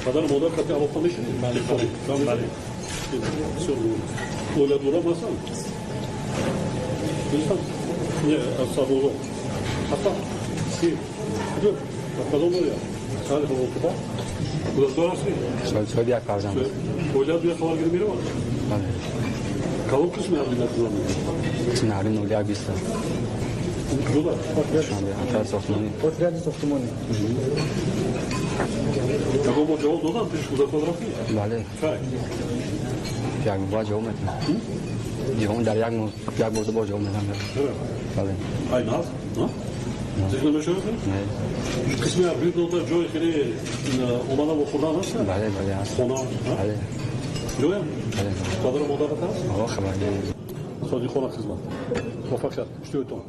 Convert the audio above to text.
Падару модар қати алоқа мешавед? Бале, бале. Бале. Бисёр оиладорам ҳастам? Нестам? Не, аз сарбозо ҳастам? Ки? Куҷо? Дар кадом ноҳия? Шаҳри Қурғонтеппа? Кӯдакдор ҳастӣ? Соҳиби як фарзанд. Оилаат дуя хабаргирӣ меравад? Бале. Кадом қисми ҳарбӣ дар хизмат мекунед? Қисми ҳарбӣ 0120. Куҷода? Душанбе, отряди сохтмонӣ. Отряди сохтмонӣ. Ягон бор ҷавоб доданд, пеши кӯдакон рафтӣ? Бале. Кай? Як бор ҷавоб медиҳам. Ҷавоб дар як моҳ як бор, ду бор ҷавоб медиҳам. Бале. Ай наз? Зикр намешавад? Не. Қисми ҳарбӣ дода ҷои хеле омада вохӯрдан ҳаст? Бале, бале, ҳаст. Хона? Бале. Ҷоям? Бале. Падару модарат ҳаст? Ҳо, хабаргирӣ. Содиқона хизмат, муваффақият, иштиётон.